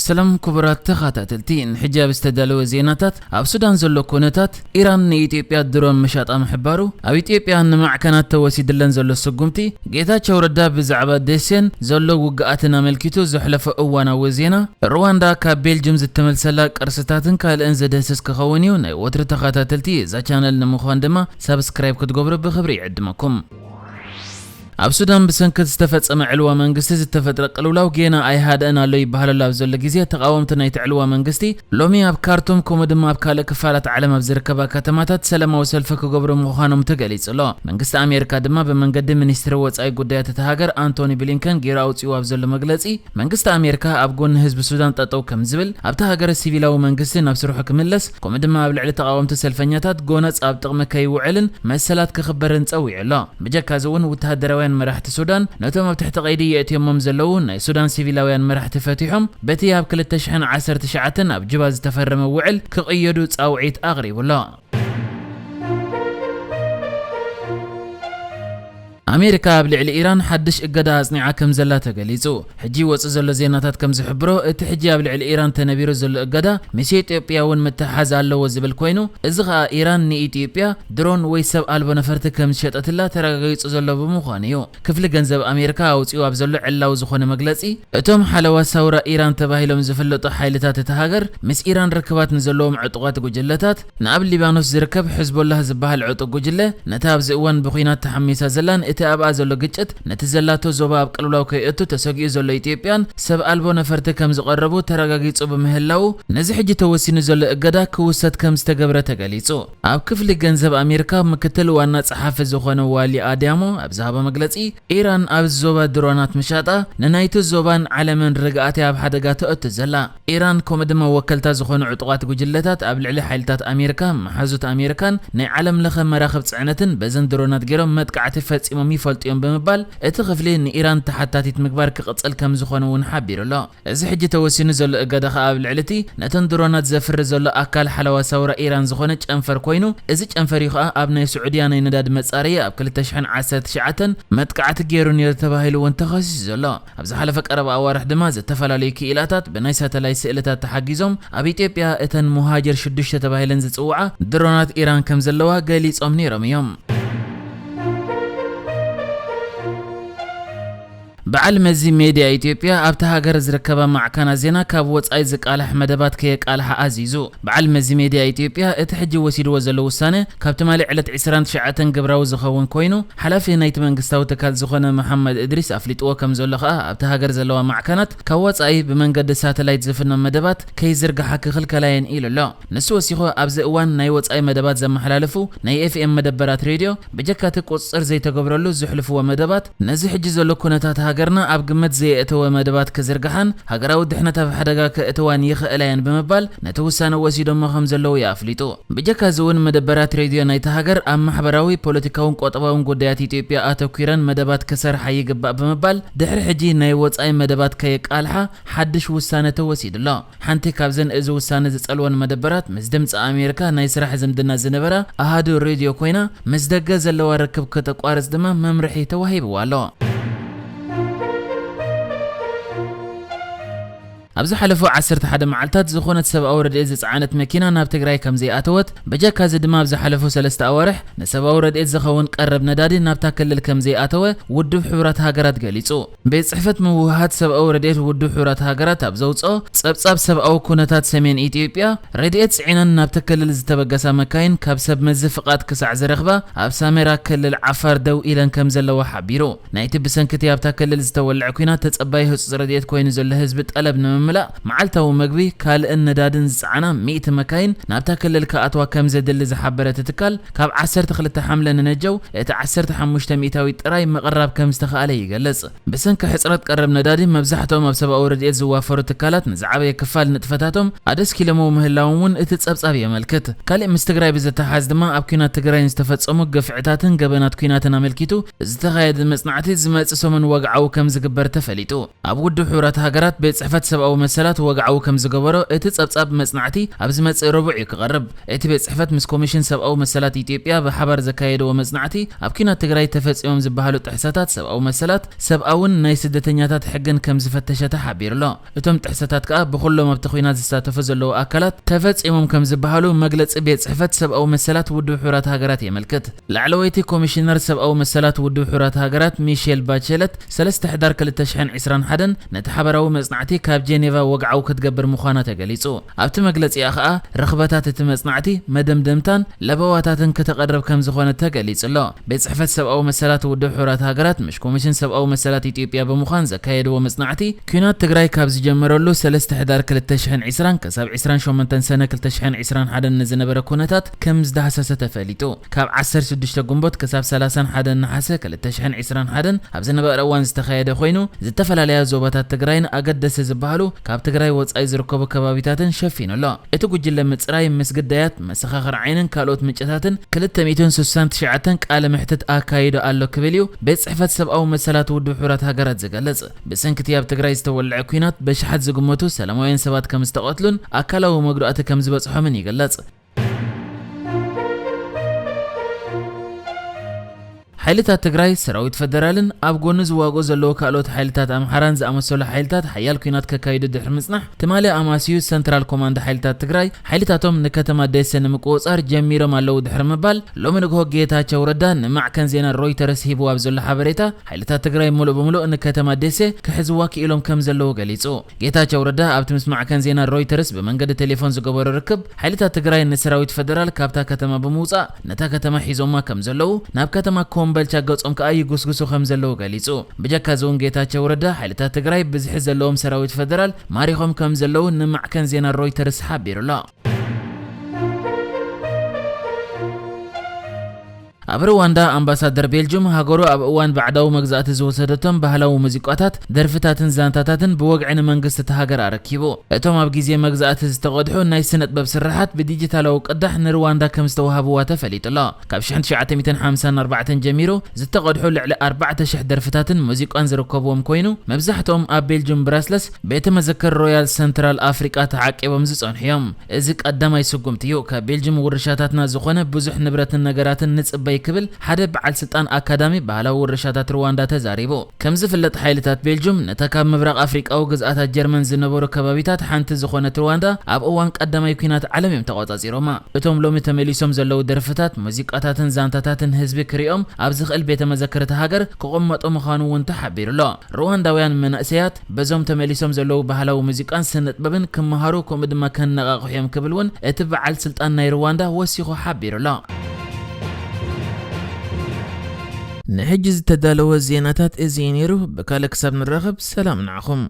ሰላም ክቡራት ተኸታተልቲ፣ ንሕጂ ኣብ ዝተዳለወ ዜናታት፣ ኣብ ሱዳን ዘሎ ኩነታት፣ ኢራን ንኢትዮጵያ ድሮን ምሻጣ ምሕባሩ፣ ኣብ ኢትዮጵያ ንማዕከናት ተወሲድለን ዘሎ ስጉምቲ፣ ጌታቸው ረዳ ብዛዕባ ደሴን ዘሎ ውግኣትን ኣመልኪቱ ዘሕለፎ እዋናዊ ዜና፣ ሩዋንዳ ካብ ቤልጅም ዝተመልሰላ ቅርስታትን ካልእን ዘደህስስ ክኸውን እዩ። ናይ ወትሪ ተኸታተልቲ እዛ ቻነል ንምዃን ድማ ሳብስክራይብ ክትገብሩ ብኽብሪ ይዕድመኩም። ኣብ ሱዳን ብሰንኪ ዝተፈጸመ ዕልዋ መንግስቲ ዝተፈጥረ ቅልውላው ጌና ኣይሃደአን ኣሎ ይበሃለሉ ኣብ ዘሎ ግዜ፣ ተቓወምቲ ናይቲ ዕልዋ መንግስቲ ሎሚ ኣብ ካርቱም ከምኡ ድማ ኣብ ካልእ ክፋላት ዓለም ኣብ ዝርከባ ከተማታት ሰላማዊ ሰልፊ ክገብሩ ምዃኖም ተገሊጹ ኣሎ። መንግስቲ ኣሜሪካ ድማ ብመንገዲ ሚኒስትሪ ወጻኢ ጉዳያት እታ ሃገር ኣንቶኒ ብሊንከን ጌሩ ኣውጺኡ ኣብ ዘሎ መግለጺ፣ መንግስቲ ኣሜሪካ ኣብ ጎኒ ህዝቢ ሱዳን ጠጠው ከም ዝብል፣ ኣብታ ሃገር ሲቪላዊ መንግስቲ ናብ ስርሑ ክምለስ፣ ከምኡ ድማ ኣብ ልዕሊ ተቓወምቲ ሰልፈኛታት ጎነጽ ኣብ ጥቕሚ ከይውዕልን መሰላት ክኽበርን ጸዊዑ ኣሎ። ብጀካዚ እውን፣ ወተሃደራውያን መራሕቲ ሱዳን ነቶም ኣብ ትሕቲ ቀይዲ የእትዮሞም ዘለዉ ናይ ሱዳን ሲቪላውያን መራሕቲ ፈቲሖም፣ በቲ ኣብ ክልተ ሽሕን ዓሰርተ ትሽዓተን ኣብ ጁባ ዝተፈረመ ውዕል ክቕየዱ ጻውዒት ኣቕሪቡ ኣሎ። ኣሜሪካ ኣብ ልዕሊ ኢራን ሓድሽ እገዳ ኣጽኒዓ ከም ዘላ ተገሊጹ። ሕጂ ይወጽእ ዘሎ ዜናታት ከም ዝሕብሮ፣ እቲ ሕጂ ኣብ ልዕሊ ኢራን ተነቢሩ ዘሎ እገዳ ምስ ኢትዮጵያ እውን ምትሓዝ ኣለዎ ዝብል ኮይኑ፣ እዚ ኸኣ ኢራን ንኢትዮጵያ ድሮን ወይ ሰብ ኣልቦ ነፈርቲ ከም ዝሸጠትላ ተረጋጊጹ ዘሎ ብምዃኑ እዩ። ክፍሊ ገንዘብ ኣሜሪካ ኣውጺኡ ኣብ ዘሎ ዕላዊ ዝኾነ መግለጺ፣ እቶም ሓለዋ ሳውራ ኢራን ተባሂሎም ዝፍለጡ ሓይልታት እታ ሃገር፣ ምስ ኢራን ርክባት ንዘለዎም ዕጡቓት ጉጅለታት፣ ንኣብ ሊባኖስ ዝርከብ ሕዝቦላህ ዝበሃል ዕጡቕ ጉጅለ፣ ነታ ኣብዚ እዋን ብኲናት ተሓሚሳ ዘላን እቲ ኣብኣ ዘሎ ግጭት ነቲ ዘላቶ ዞባ ኣብ ቅልውላው ከየእቱ ተሰጊኡ ዘሎ ኢትዮጵያን ሰብ ኣልቦ ነፈርቲ ከም ዝቐረቡ ተረጋጊጹ ብምህላዉ፣ ነዚ ሕጂ ተወሲኑ ዘሎ እገዳ ክውሰድ ከም ዝተገብረ ተገሊጹ። ኣብ ክፍሊ ገንዘብ ኣሜሪካ ምክትል ዋና ጸሓፊ ዝኾነ ዋሊ ኣድያሞ ኣብ ዝሃቦ መግለጺ፣ ኢራን ኣብዚ ዞባ ድሮናት ምሻጣ ንናይቲ ዞባን ዓለምን ርግኣት እያ ኣብ ሓደጋ ተእቱ ዘላ። ኢራን ከምኡ ድማ ወከልታ ዝኾኑ ዕጡቓት ጉጅለታት ኣብ ልዕሊ ሓይልታት ኣሜሪካ፣ መሓዙት ኣሜሪካን ናይ ዓለም ለኸ መራኽብ ጽዕነትን በዘን ድሮናት ገይሮም መጥቃዕቲ ፈጺሞም ይፈልጡ እዮም ብምባል፣ እቲ ክፍሊ ንኢራን ተሓታቲት ምግባር ክቕጽል ከም ዝኾነ እውን ሓቢሩ ኣሎ። እዚ ሕጂ ተወሲኑ ዘሎ እገዳ ኸኣ ኣብ ልዕሊ እቲ ነተን ድሮናት ዘፍሪ ዘሎ ኣካል ሓለዋ ሰውራ ኢራን ዝኾነ ጨንፈር ኮይኑ፣ እዚ ጨንፈር እዩ ኸኣ ኣብ ናይ ስዑድያ ናይ ነዳዲ መጻረዪ ኣብ ክልተ ሽሕን ዓሰርተ ትሽዓተን መጥቃዕቲ ገይሩ ነይሩ ተባሂሉ እውን ተኸሲሱ ዘሎ። ኣብ ዝሓለፈ ቀረባ ኣዋርሕ ድማ ዝተፈላለዩ ክኢላታት ብናይ ሳተላይት ስእልታት ተሓጊዞም ኣብ ኢትዮጵያ እተን ሙሃጅር ሽዱሽተ ተባሂለን ዝጽውዓ ድሮናት ኢራን ከም ዘለዋ ገሊጾም ነይሮም እዮም። በዓል መዚ ሜድያ ኢትዮጵያ ኣብታ ሃገር ዝርከባ ማዕከናት ዜና ካብ ወጻኢ ዝቃላሕ መደባት ከየቃልሓ ኣዚዙ። በዓል መዚ ሜድያ ኢትዮጵያ እቲ ሕጂ ወሲድዎ ዘሎ ውሳነ ካብ ትማሊ ዕለት ዕስራን ትሽዓተን ግብራዊ ዝኸውን ኮይኑ፣ ሓላፊ ናይቲ መንግስታዊ ትካል ዝኾነ መሓመድ እድሪስ ኣፍሊጥዎ ከም ዘሎ ከኣ ኣብታ ሃገር ዘለዋ ማዕከናት ካብ ወጻኢ ብመንገዲ ሳተላይት ዝፍኖ መደባት ከይዝርግሓ ክኽልከላ እየን ኢሉ ኣሎ። ንሱ ወሲኹ ኣብዚ እዋን ናይ ወጻኢ መደባት ዘመሓላልፉ ናይ ኤፍ ኤም መደበራት ሬድዮ ብጀካ እቲ ቁጽጽር ዘይተገብረሉ ዝሕልፍዎ መደባት ነዚ ሕጂ ዘሎ ኩነታት ሃገርና ኣብ ግምት ዘየእተወ መደባት ክዝርግሓን ሃገራዊ ድሕነት ኣብ ሓደጋ ከእትዋን ይኽእላ እየን ብምባል ነቲ ውሳነ ወሲዶሞ ከም ዘለዉ እዩ ኣፍሊጡ። ብጀካ እዚ እውን መደበራት ሬድዮ ናይታ ሃገር ኣብ ማሕበራዊ፣ ፖለቲካውን ቁጠባውን ጉዳያት ኢትዮጵያ ኣተኲረን መደባት ክሰርሓ ይግባእ ብምባል ድሕሪ ሕጂ ናይ ወጻኢ መደባት ከየቃልሓ ሓድሽ ውሳነ ተወሲዱ ኣሎ። ሓንቲ ካብዘን እዚ ውሳነ ዝጸልወን መደበራት ምስ ድምጺ ኣሜሪካ ናይ ስራሕ ዝምድና ዝነበራ ኣሃዱ ሬድዮ ኮይና፣ ምስ ደገ ዘለዋ ርክብ ከተቋርጽ ድማ መምርሒ ተዋሂብዋ ኣሎ። ኣብ ዝሓለፉ ዓሰርተ ሓደ መዓልታት ዝኾነት ሰብኣዊ ረድኤት ዝጸዓነት መኪና ናብ ትግራይ ከም ዘይኣተወት፣ ብጀካ እዚ ድማ ኣብ ዝሓለፉ ሰለስተ ኣዋርሕ ንሰብኣዊ ረድኤት ዝኸውን ቀረብ ነዳዲ ናብታ ክልል ከም ዘይኣተወ ውድብ ሕቡራት ሃገራት ገሊጹ። ቤት ጽሕፈት ምውህሃድ ሰብኣዊ ረድኤት ውድብ ሕቡራት ሃገራት ኣብ ዘውጽኦ ጸብጻብ፣ ሰብኣዊ ኩነታት ሰሜን ኢትዮጵያ፣ ረድኤት ጽዒነን ናብቲ ክልል ዝተበገሳ መካይን ካብ ሰብ መዚ ፍቓድ ክሳዕ ዝረኽባ ኣብ ሳሜራ ክልል ዓፋር ደው ኢለን ከም ዘለዋ ሓቢሩ። ናይቲ ብሰንኪ እቲ ኣብታ ክልል ዝተወልዐ ኲናት ተጸባዪ ህጹጽ ረድኤት ኮይኑ ዘሎ ህዝቢ ጠለብ ንምምላእ፣ መዓልታዊ መግቢ፣ ካልእን ነዳድን ዝጸዓና ሚእቲ መካይን ናብታ ክልል ክኣትዋ ከም ዘድሊ ዝሓበረ እቲ ትካል፣ ካብ ዓሰርተ ክልተ ሓምለ ንነጀው እቲ ዓሰርተ ሓሙሽተ ሚእታዊት ጥራይ ምቕራብ ከም ዝተኻእለ ይገልጽ። ብሰንኪ ሕጽረት ቀረብ ነዳዲ፣ መብዛሕትኦም ኣብ ሰብኣዊ ረድኤት ዝዋፈሩ ትካላት ንዝዓበየ ክፋል ንጥፈታቶም ኣደስኪሎምዎ ምህላዎም እውን እቲ ጸብጻብ የመልክት። ካሊእ ምስ ትግራይ ብዝተሓሓዝ ድማ፣ ኣብ ኲናት ትግራይ ንዝተፈጸሙ ግፍዕታትን ገበናት ኲናትን ኣመልኪቱ ዝተኻየደ መጽናዕቲ ዝመጽእ ሰሙን ወግዓዊ ከም ዝግበር ተፈሊጡ። ኣብ ውድብ ሕቡራት ሃገራት ቤት ጽሕፈት ሰብኣዊ መሰላት ወግዓዊ ከም ዝገበሮ እቲ ጸብጻብ መጽናዕቲ ኣብ ዝመጽእ ረቡዕ እዩ ክቐርብ። እቲ ቤት ጽሕፈት ምስ ኮሚሽን ሰብኣዊ መሰላት ኢትዮጵያ ብሓባር ዘካየድዎ መጽናዕቲ፣ ኣብ ኲናት ትግራይ ተፈጺሞም ዝበሃሉ ጥሕሰታት ሰብኣዊ መሰላት፣ ሰብኣውን ናይ ስደተኛታት ሕግን ከም ዝፈተሸ ተሓቢሩ ኣሎ። እቶም ጥሕሰታት ከኣ ብኹሎም ኣብቲ ኲናት ዝሳተፉ ዘለዉ ኣካላት ተፈጺሞም ከም ዝበሃሉ መግለጺ ቤት ጽሕፈት ሰብኣዊ መሰላት ውድብ ሕቡራት ሃገራት የመልክት። ላዕለወይቲ ኮሚሽነር ሰብኣዊ መሰላት ውድብ ሕቡራት ሃገራት ሚሼል ባቸለት ሰለስተ ሕዳር ክልተ ሽሕን ዕስራን ሓደን ነቲ ሓበራዊ መጽናዕቲ ካብ ጄኔቫ ወግዓዊ ክትገብር ምዃና ተገሊጹ። ኣብቲ መግለጺኣ ከኣ ርኽበታት እቲ መጽናዕቲ መደምደምታን ለበዋታትን ከተቐርብ ከም ዝኾነ ተገሊጹ ኣሎ። ቤት ጽሕፈት ሰብኣዊ መሰላት ውድብ ሕቡራት ሃገራት ምስ ኮሚሽን ሰብኣዊ መሰላት ኢትዮጵያ ብምዃን ዘካየድዎ መጽናዕቲ፣ ኲናት ትግራይ ካብ ዝጀመረሉ ሰለስተ ሕዳር ክልተ ሽሕን ዕስራን ክሳብ ዕስራን ሸሞንተን ሰነ ክልተ ሽሕን ዕስራን ሓደን ንዝነበረ ኩነታት ከም ዝዳህሰሰ ተፈሊጡ። ካብ ዓሰርተ ሽዱሽተ ግንቦት ክሳብ ሰላሳን ሓደን ነሓሰ ክልተ ሽሕን ዕስራን ሓደን ኣብ ዝነበረ እዋን ዝተኻየደ ኮይኑ፣ ዝተፈላለያ ዞባታት ትግራይን ኣገደስቲ ዝበሃሉ ካብ ትግራይ ወጻኢ ዝርከቡ ከባቢታትን ሸፊኑ ኣሎ። እቲ ጉጅለ ምጽራይ ምስ ግዳያት፣ መሰኻኽር ዓይንን ካልኦት ምንጭታትን ክልተ ሚእትን ስሳን ትሽዓተን ቃለ መሕትት ኣካይዱ ኣሎ ክብል እዩ ቤት ጽሕፈት ሰብኣዊ መሰላት ውድብ ሕቡራት ሃገራት ዝገልጽ። ብሰንኪ እቲ ኣብ ትግራይ ዝተወልዐ ኲናት በሽሓት ዝግመቱ ሰላማውያን ሰባት ከም ዝተቐትሉን ኣካላዊ መጉዳእቲ ከም ዝበጽሖምን ይግለጽ። ሓይልታት ትግራይ፣ ሰራዊት ፈደራልን ኣብ ጎኑ ዝዋግኡ ዘለዉ ካልኦት ሓይልታት ኣምሓራን ዝኣመሰሉ ሓይልታት ሓያል ኲናት ከካይዱ ድሕሪ ምጽናሕ፣ ትማሊ ኣማስዩ ሰንትራል ኮማንድ ሓይልታት ትግራይ ሓይልታቶም ንከተማ ደሴ ንምቁጽጻር ጀሚሮም ኣለዉ ድሕሪ ምባል፣ ሎሚ ንግሆ ጌታቸው ረዳ ንማዕከን ዜና ሮይተርስ ሂብዎ ኣብ ዘሎ ሓበሬታ፣ ሓይልታት ትግራይ ምሉእ ብምሉእ ንከተማ ደሴ ክሕዝዋ ክኢሎም ከም ዘለዉ ገሊጹ። ጌታቸው ረዳ ኣብቲ ምስ ማዕከን ዜና ሮይተርስ ብመንገዲ ቴሌፎን ዝገበሮ ርክብ፣ ሓይልታት ትግራይ ንሰራዊት ፈደራል ካብታ ከተማ ብምውጻእ ነታ ከተማ ሒዞማ ከም ዘለዉ፣ ናብ ከተማ ኮምበልቻ ገጾም ከኣ ይጉስጉሱ ከም ዘለዉ ገሊጹ። ብጀካ እዚ እውን ጌታቸው ረዳ ሓይልታት ትግራይ ብዝሒ ዘለዎም ሰራዊት ፈደራል ማሪኾም ከም ዘለዉ ንማዕከን ዜና ሮይተርስ ሓቢሩ ኣሎ። ኣብ ሩዋንዳ ኣምባሳደር ቤልጁም ሃገሩ ኣብ እዋን ባዕዳዊ መግዛእቲ ዝወሰደቶም ባህላዊ ሙዚቃታት፣ ደርፍታትን ዛንታታትን ብወግዒ ንመንግስቲ እታ ሃገር ኣረኪቡ። እቶም ኣብ ግዜ መግዛእቲ ዝተቐድሑ ናይ ስነ-ጥበብ ስርሓት ብዲጂታላዊ ቅዳሕ ንሩዋንዳ ከም ዝተዋህብዋ ተፈሊጡ ኣሎ። ካብ ሽሕን ትሽዓተ ሚእትን ሓምሳን ኣርባዕተን ጀሚሩ ዝተቐድሑ ልዕሊ ኣርባዕተ ሽሕ ደርፍታትን ሙዚቃን ዝርከብዎም ኮይኑ፣ መብዛሕትኦም ኣብ ቤልጁም ብራስለስ ቤተ መዘክር ሮያል ሰንትራል ኣፍሪቃ ተዓቂቦም ዝጸንሑ እዮም። እዚ ቀዳማይ ስጉምቲ እዩ። ካብ ቤልጅም ውርሻታትና ዝኾነ ብዙሕ ንብረትን ነገራትን ንጽበይ ክብል ሓደ በዓል ስልጣን ኣካዳሚ ባህላዊ ውርሻታት ሩዋንዳ ተዛሪቡ። ከም ዝፍለጥ ሓይልታት ቤልጅም ነታ ካብ ምብራቕ ኣፍሪቃዊ ግዝኣታት ጀርመን ዝነበሩ ከባቢታት ሓንቲ ዝኾነት ሩዋንዳ ኣብ እዋን ቀዳማይ ኲናት ዓለም እዮም ተቖጻጺሮማ። እቶም ሎሚ ተመሊሶም ዘለዉ ደርፍታት፣ ሙዚቃታትን ዛንታታትን ህዝቢ ክሪኦም ኣብ ዝኽእል ቤተ መዘክር እታ ሃገር ክቕመጡ ምዃኑ እውን ተሓቢሩ ኣሎ። ሩዋንዳውያን መናእሰያት በዞም ተመሊሶም ዘለዉ ባህላዊ ሙዚቃን ስነ ጥበብን ክመሃሩ ከምኡ ድማ ከነቓቕሑ እዮም ክብል እውን እቲ በዓል ስልጣን ናይ ሩዋንዳ ወሲኹ ሓቢሩ ኣሎ። ንሕጂ ዝተዳለወ ዜናታት እዚ እዩ ነይሩ። ብካልእ ክሳብ ንራኸብ ሰላም ንዓኹም።